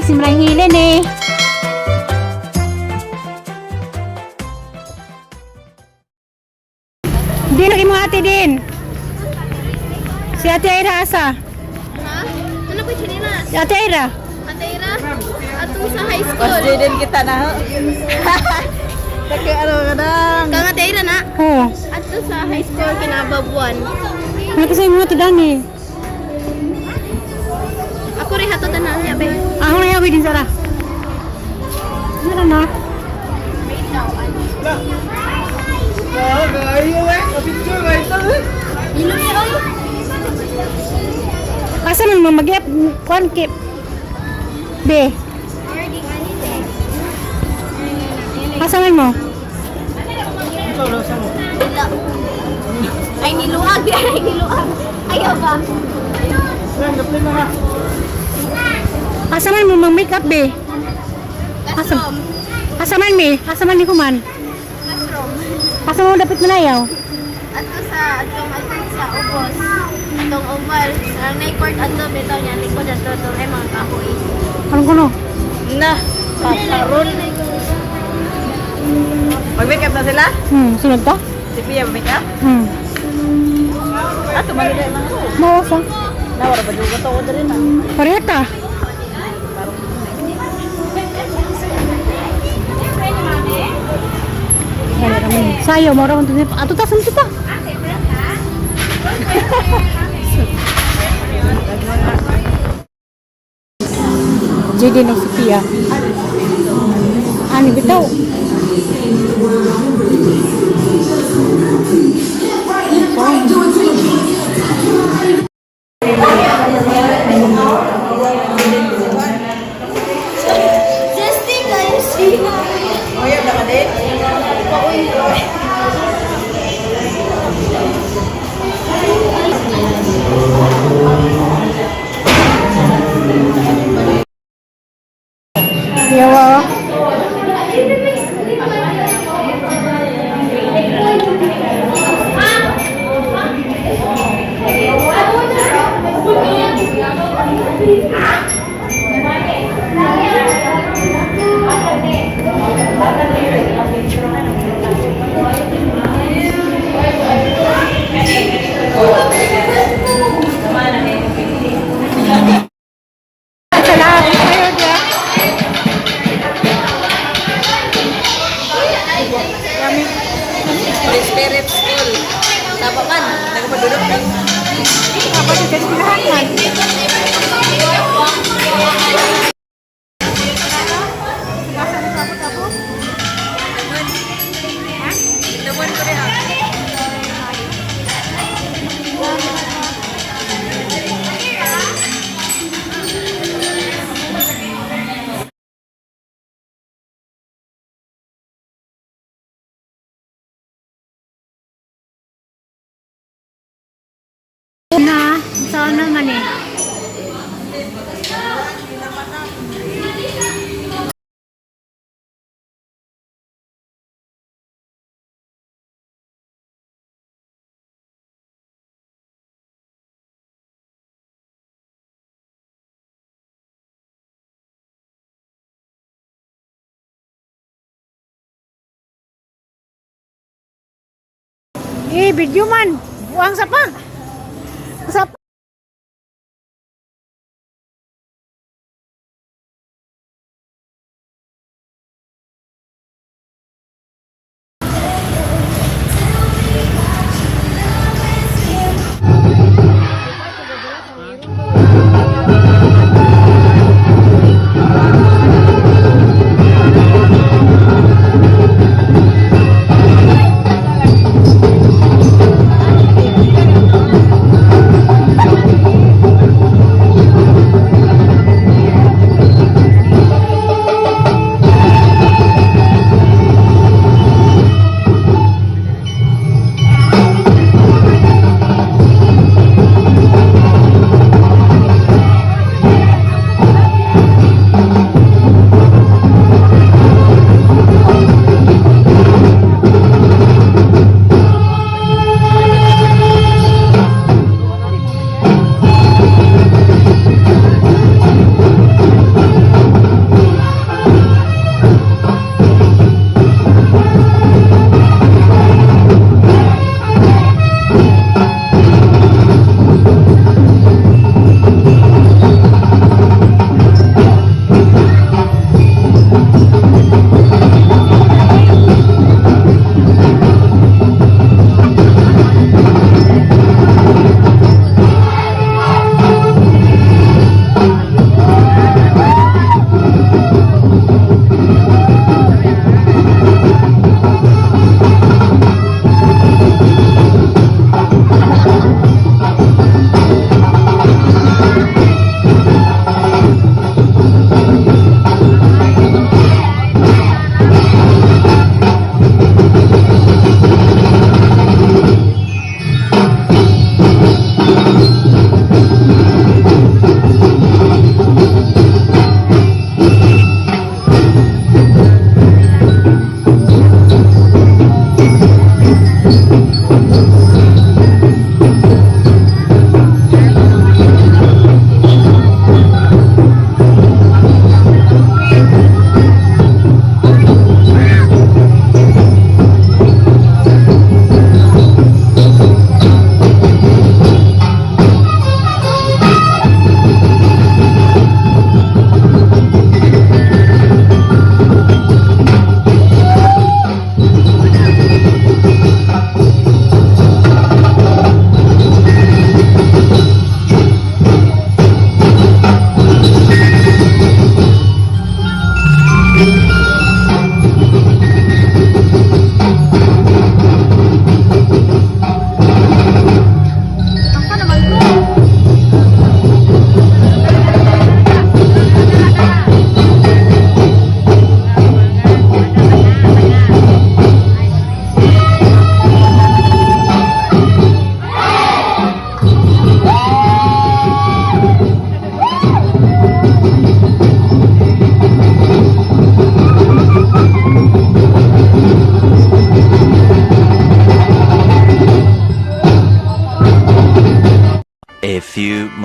Sexy man ang hilin eh. Din ang imong ate din. Si Ate Aira asa? Ha? Ano po chinilas? Si Ate Aira. Ate Ira? Ato sa high school. Din kita na. Taki ano ka nang. Kang Ate Ira na. Oo. Ato sa high school kinababuan. Ano kasi imong ate Dani? Ako rin hato tanan niya be. Ako na yawi din sara. Ano na? Ilo siya oy. Asa man mo mag kuan kip. B. Asa man mo? Nila. Ay niluag ay niluag. Ayaw ba? Asa man mo mag makeup B? Classroom. Asa man mi? Asa man ni kuman? Classroom. Asa mo dapat manayaw? Ato sa atong ato sa ubos. Atong oval. Ang night court ato bitaw niya likod ato atong ay mga kahoy. Anong kuno? Na. Paparon. Mag-make up na sila? Sunod ta? Si Pia mag-make up? Hmm. Ah, tumanila yung mga. Mawasa. Nawara ba juga to ko diri na. Pareta. Sayo mo ra ato ta sunod ta. JD no si Pia. Ani bitaw. Justin kayo siya. Uyab na ka din? Yawa. Sa lahat kayo diya. Holy Spirit School. Tama man. Nagpadudok ka. Apa jadi pilihan man. Naman ko rin ha. Na, sa ano man eh. Eh, video man. Buang sa pa. Sa pa.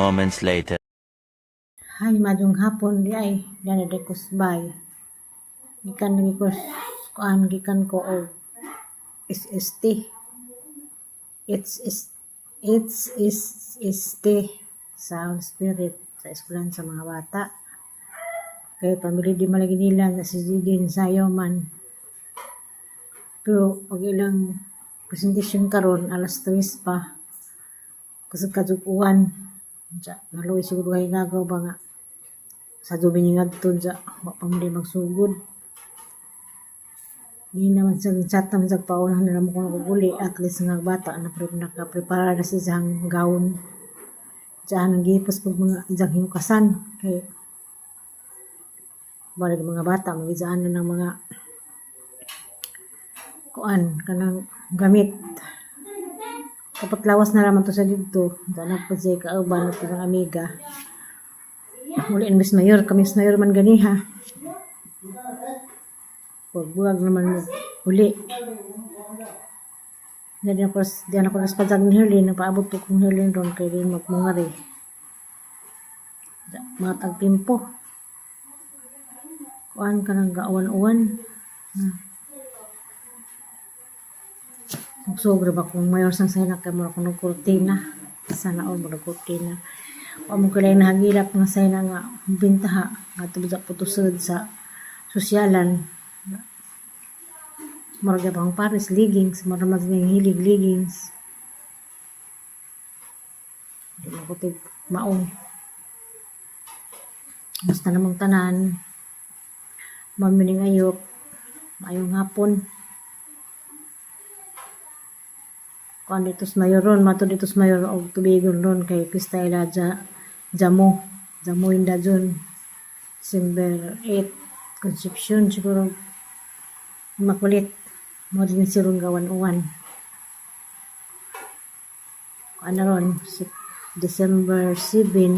moments later. Hay, maayong hapon di ay dana de kusbay. Gikan lagi ko kuan, gikan ko og SST. It's is it's is ST Sound Spirit sa eskwelahan sa mga bata. Kay pamilya di malagi nila na si Jidin sayo man. Pero pag ilang presentation karon alas 3 pa. Kusog kajukuan. Diya, naluoy siguro kay gagaw ba nga sa jubi ni ngadto dya, wa pa mo di magsugod. Di naman sa chat naman sa paunahan na naman ko naguguli, at least nga bata na pre nakaprepara na siya siyang gown. Diyan ang gipos pag mga iyang hinukasan kay balik mga bata magijaan na ng mga kuan kanang gamit. Kapat lawas na naman to sa didto. Diyan na po siya kauban at ang amiga. Muli ang Miss Mayor, kami Miss Mayor man ganiha. Buwag naman mo uli. Di ako naspadag ni Herlin, nagpaabot ko kong Herlin ron kay di magmungari. Mga tagtimpo. Kuan ka ng gaawan-uwan. Sobra ba kung mayor sang sana kay mura kuno kurtina. Sana all mura kurtina. Wa mo kilay nahagilap nga sana nga bintaha nga tubod sa putusod sa sosyalan. Mura gyud ang Paris leggings, mura man yung hilig leggings. Di mo ko tig maong. Basta namang tanan. Mamining ayok. Maayong hapon. Kuan dito sa mayor ron, mato dito sa mayor og tubigon ron kay pista ila ja, jamo. Jamo inda dyan. December 8, Concepcion siguro makulit. Mo din siron gawan uwan. Kuan na ron, December 7,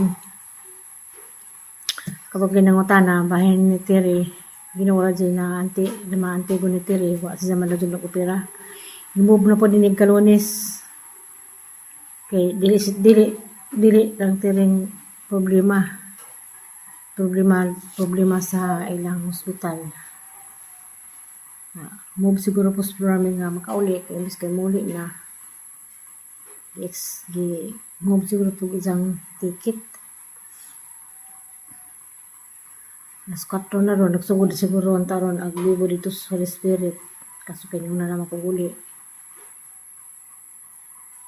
kapag ginangutana, bahin ni Terry, ginawa dyan na anti, na mga antigo ni Terry, wa siya man na opera. Move na po din yung Kalones. Kay dili dili dili lang tiring problema. Problema problema sa ilang hospital. Move siguro po sa programming nga makauli kay imbis kay muli na. Ex gi move siguro po isang ticket. Alas 4 na ron, nagsugod siguro ang taron ag bibo dito sa Holy Spirit. Kaso kay na naman ko uli.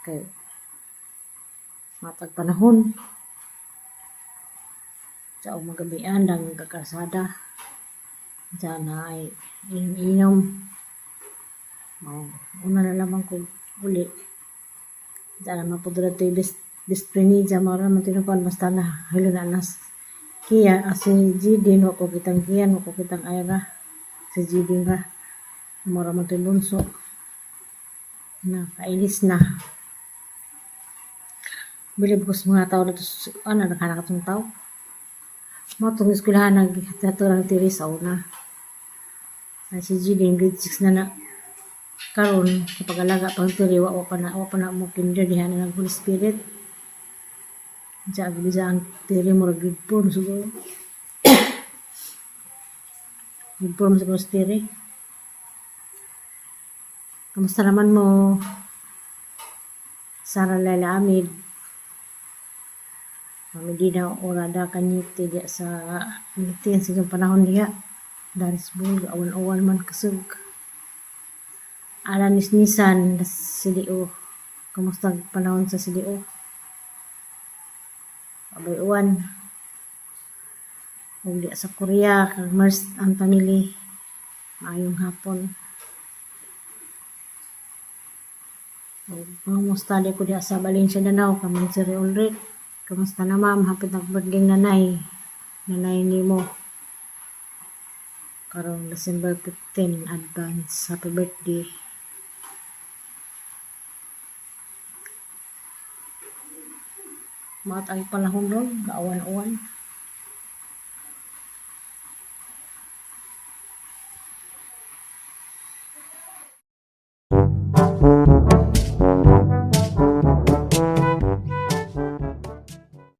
Kay matag panahon. Sa magabian ang kakalsada. Diyan na ay inom-inom. Mao, una na lamang ko uli. Diyan naman po dito yung best friend niya. Mao naman tinukuan basta na hilo na nas. Kiya, si Jidin, wa ko kitang Kian, wa ko kitang Ira. Si Jidin ra. Mura man to yung bunso. Na, kainis na. Bilib ko sa mga tao dito sa, ano, naghanap itong tao. Mga itong eskwelahan, nagtaturang tiri sa una. Ay, si Jidin, grade 6 na na. Karon, kapag alaga pang tiri, wa pa na mo kinder, diha na ng Holy Spirit. Diya, bisa ang tiri mo, grade 4, siguro. Grade 4 mo siguro sa tiri. Kamusta naman mo? Sara Laila Amid. Medina Orada Kanyete diya sa Pilipinas sa inyong panahon diha. Darisbul, awan-awan man kasug. Alanis Nisan, CDO. Kamusta ang panahon sa CDO? Abay uwan. Ug diya sa Korea, kag Mars ang family. Maayong hapon. Ug kamusta di ko diya sa Valencia Danao, kaman si Ulrich. Kamusta na ma'am? Hapit na birthday nanay. Nanay nimo. Karong December 15, advance. Happy birthday. Maat ay panahon ron, gaawan-uwan.